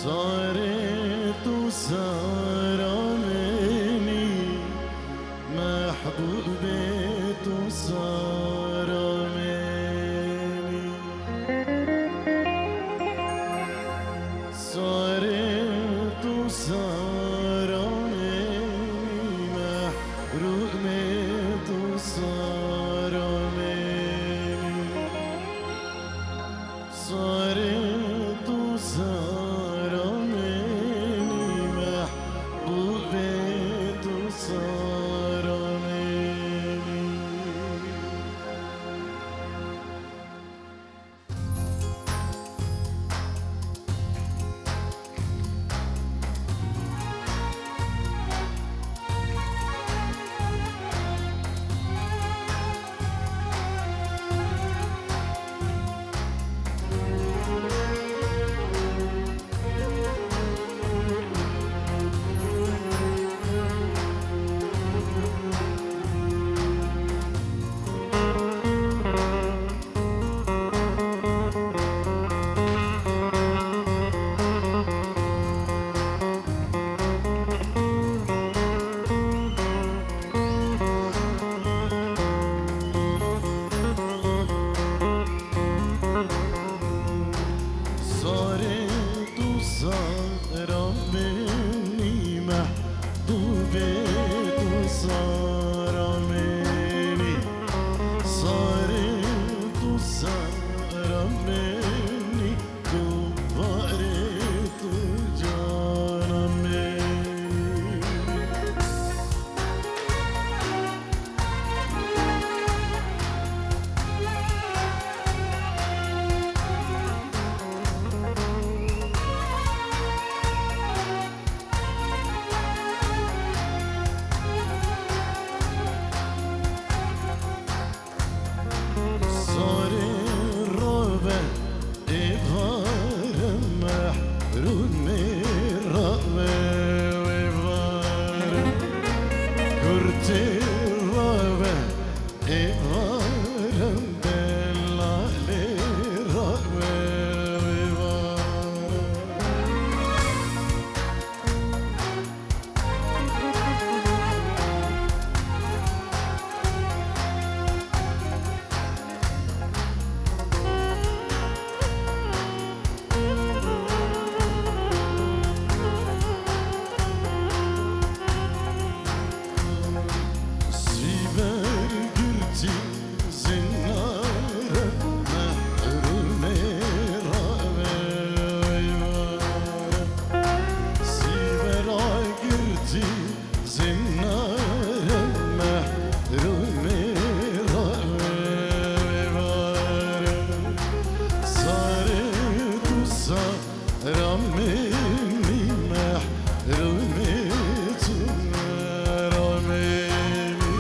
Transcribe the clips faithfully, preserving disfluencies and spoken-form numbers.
Sarê tu sara min î, mehbûbê tu sara min î. Sarê tu sara min î, mehrûmê tu sara min î. Sarê tu sara min î, mehbûbê tu sara min î. Sarê tu sara min î, mehbûbê tu sara min î. Sarê tu sara min î, tu warê tu cana min î. Sarê rabe, êvarê mehrûmê rabe, êvarê kurtê rabe, êvarê delalê rabe, êvarê. Sîber girtî zinare, mehrûmê rabe, êvarê. Sîbera girtî zinare, mehrûmê rabe, êvarê. Sarê tu sara min î, mehrûmê tu sara min î.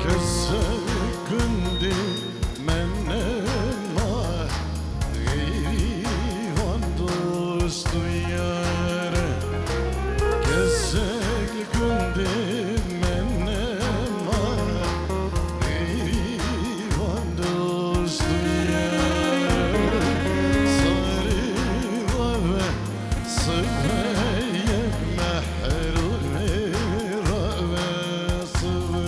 Kesek gundê me nema, xeyrî van dost û yar. Kesek gundê me nema, xeyrî van dost û yar. Sarê rabe, sibê ye mehrûmê rabe, sibê.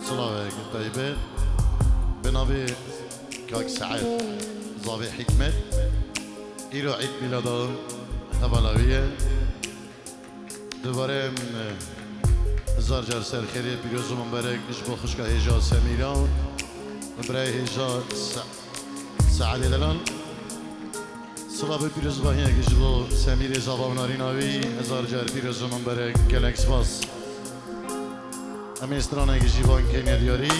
Silavek taybet. Bi navê Kak Seîd Zavê Hîkmet. Îro Îd mîlada hevala wî ye. Dubare em, e, hezar car ser xêrê pîroz û mimberek ji bo xwişka hêja Semîra, birayê hêja Se-, Seîdê Delal. Silav û pîrozbahiyek ji bo Semîrê zava û narîna wî, hezar car pîroz û mimberek, gelek spas. Em ê stranekî jî van kêne diyarî.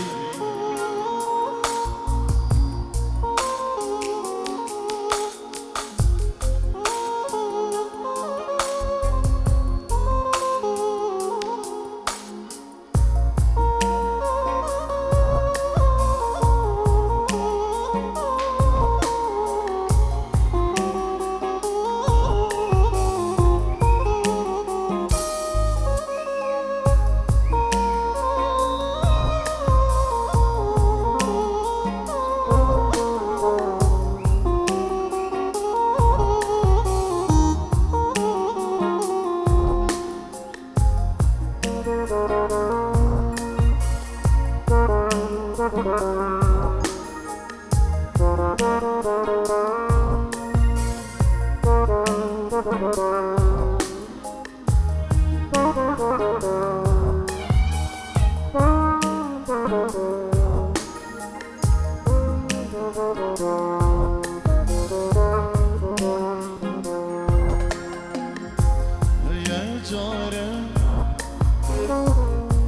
Heye care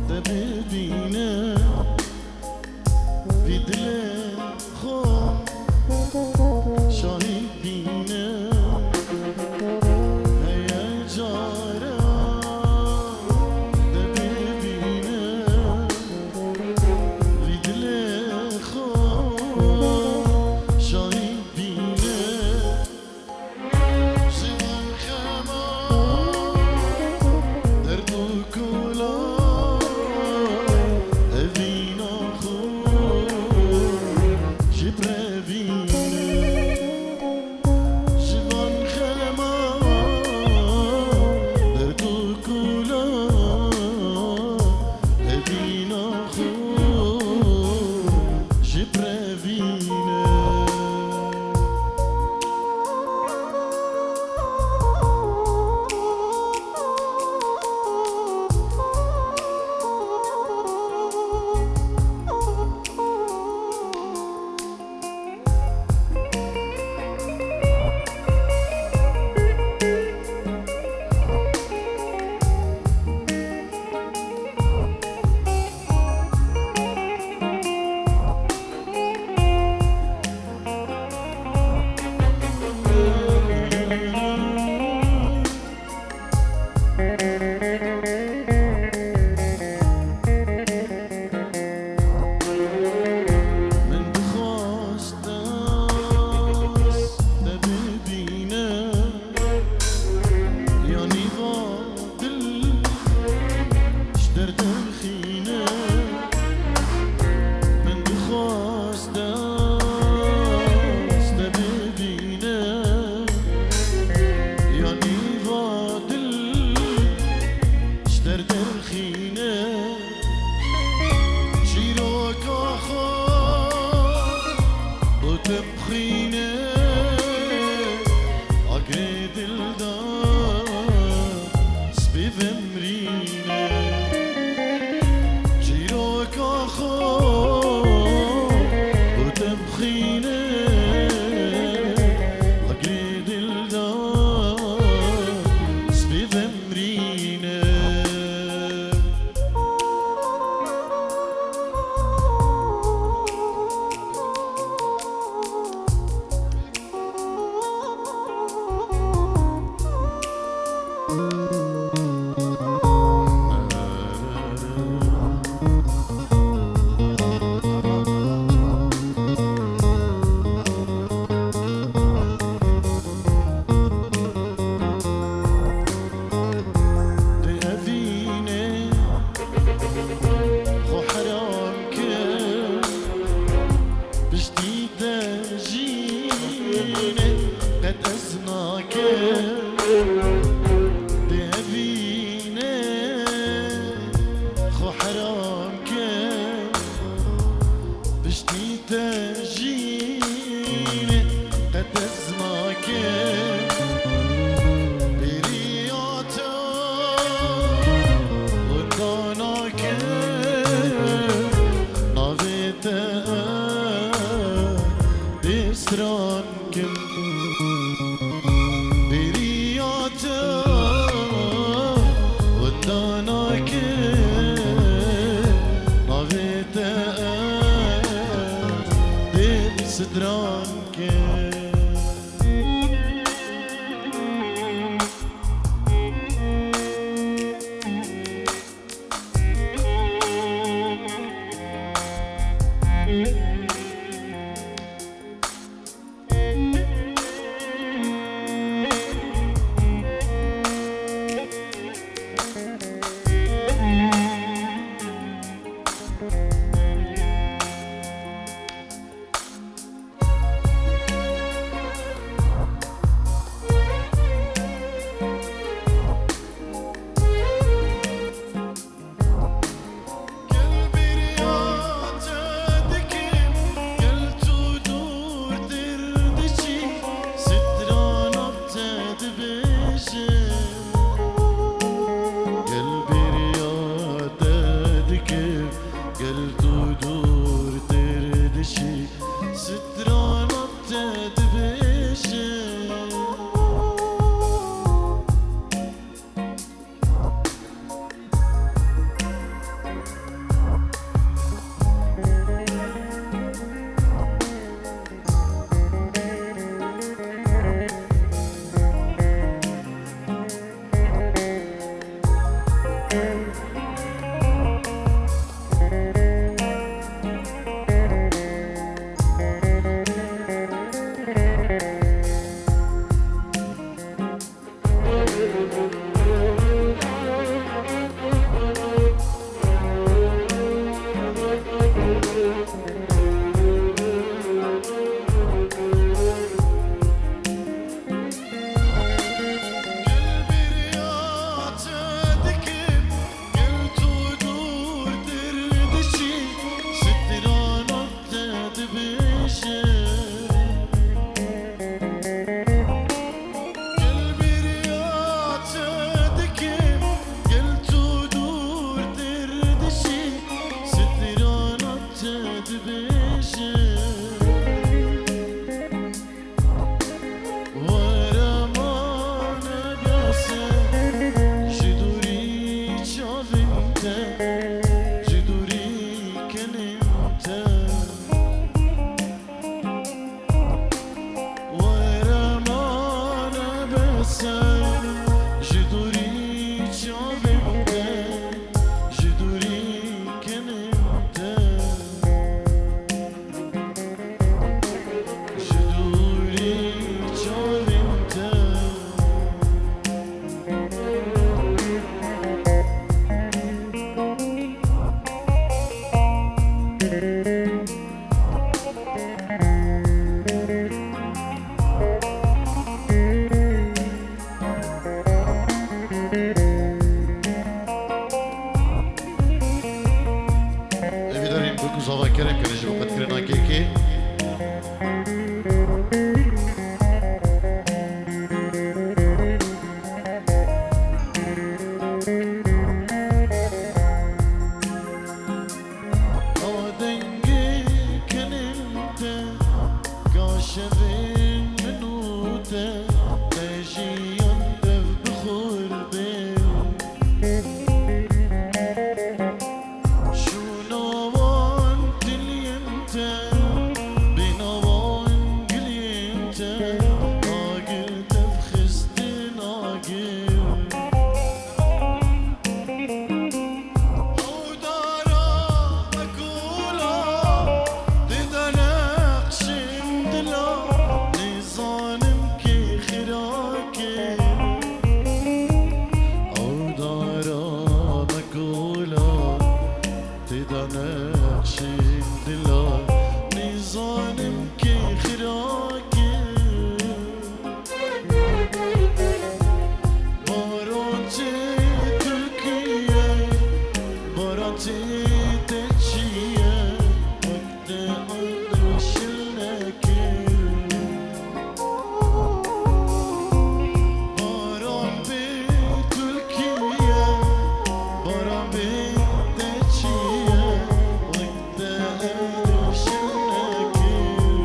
te bibîne, vî dilê xwe şahîd bîne. Heye care te bibîne, vî dilê xwe şahîd bîne. Ji van xema derd û kula evîna xwe ji bi re vîne. Ji van xema derd û kula evîna xwe ji bi re vîne. Min dixwest dest te bibîne, yanî va dil ji derdê xîne. Min dixwest dest te bibîne, yanî va dil ji derdê xîne. Çîroka xwe û te bixîne, agirê dil de spî vemrîne. Çîroka xwe û te bixîne, agirê dil de spî vemrîne. Ava kerem kirin ji bo qetkirina kêkê. A dengê kenên te, ka şevên min û te, te jiyan dev bi xwe bê. Şûna wan tiliyên te, bîna wan giliyên te, agir dev xistin agir. Ew dara me kula, dide neqşên dila, nêzanim kê xira kir. Ew dara me kula, dide neqşên dila, nêzanim kê xira kir. Baran çê Tirkiye, baran çê te çiye, wek te erdil şil nekir. Baran bê Tirkiye, baran bê te çiye, wek te erdil şil nekir.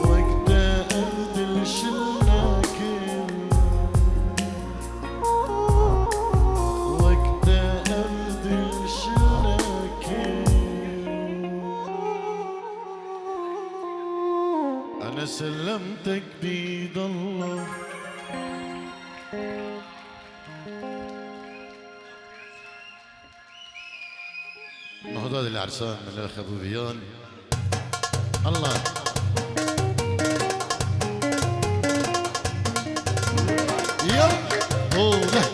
Wek te ev dil şil nekin. Wek te ev dil şil nekin. Ene sellemtek bîdallah. Nuhda dil ersan min xebûbiyan. Allah. Ya. Oh, ya.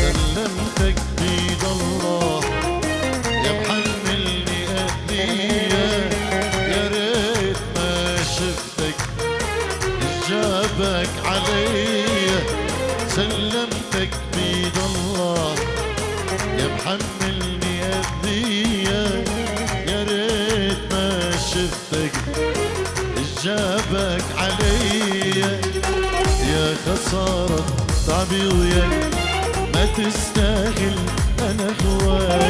سلمتك بيد الله، يا محملني أذية، يا ريت ما شفتك، إيش جابك علي. سلمتك بيد الله، يا محملني أذية، يا ريت ما شفتك، إيش جابك علي. يا خسارة تعبي وياك، ما تستاهل أنا أخوك.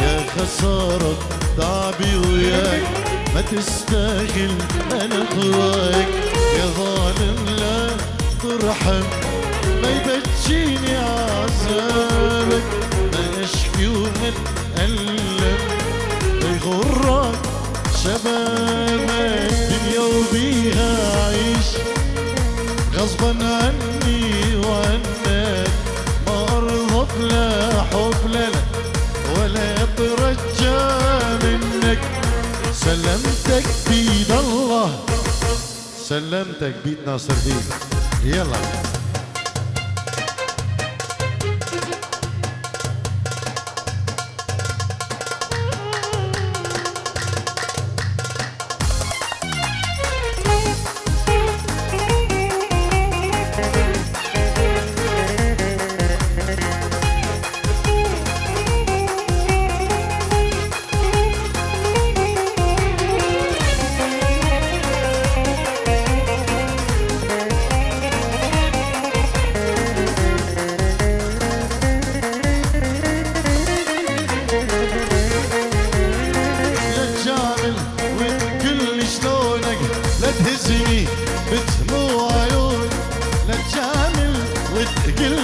يا خسارة تعبي وياك، ما تستاهل أنا أخوك. يا ظالم لا ترحم، ما يبجيني عذابك، ما أشكي وما أتألم، ما يغرك شبابك، دنيا وبيها عيش، غصبا عني وعنك، ما أرضى بلا حب، لا، لا، ولا أترجى منك. سلمتك بيد الله. سلمتك بيد ناصر دين. يلا.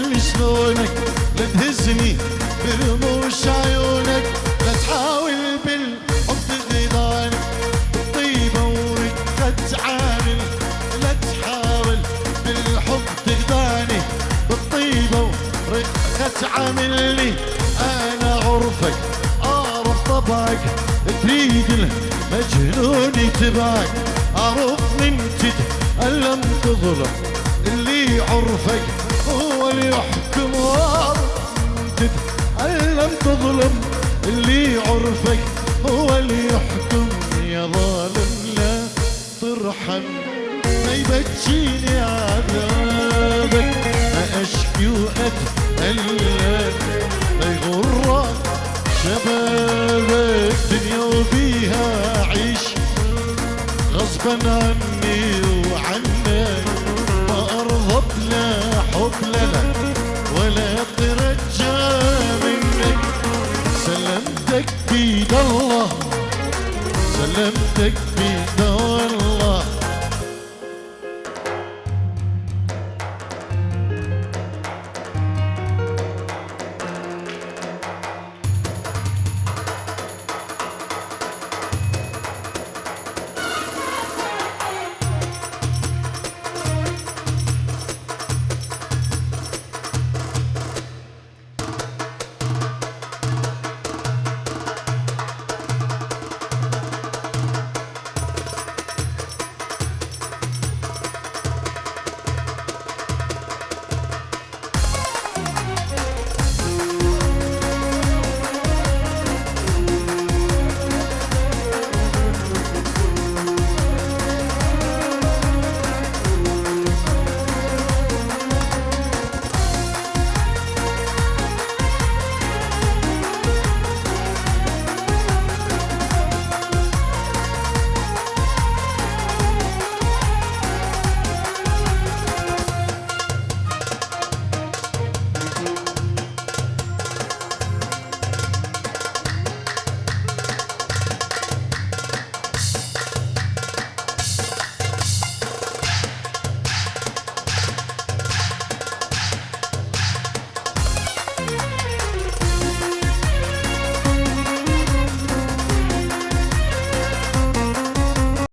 شلونك، لا تهزني برموش عيونك، لا تحاول بالحب تخدعني، بالطيبة ورقة عامل، لا تحاول بالحب تخدعني، بالطيبة ورقة عاملني. أنا عرفك، أعرف طبعك، تريد المجنون يتبعك، أعرف من تتألم تظلم، اللي عرفك هو اللي يحكم، وأعرف من تتألم تظلم، اللي عرفك هو اللي يحكم. يا ظالم لا ترحم، ما يبكيني عذابك، ما أشكي وأتألم، ما يغرك شبابك، دنيا وبيها عيش غصبا عني وعنك، ما أرضى بلا حب لك ولا أترجى منك. سلمتك بيد الله، سلمتك بيد الله.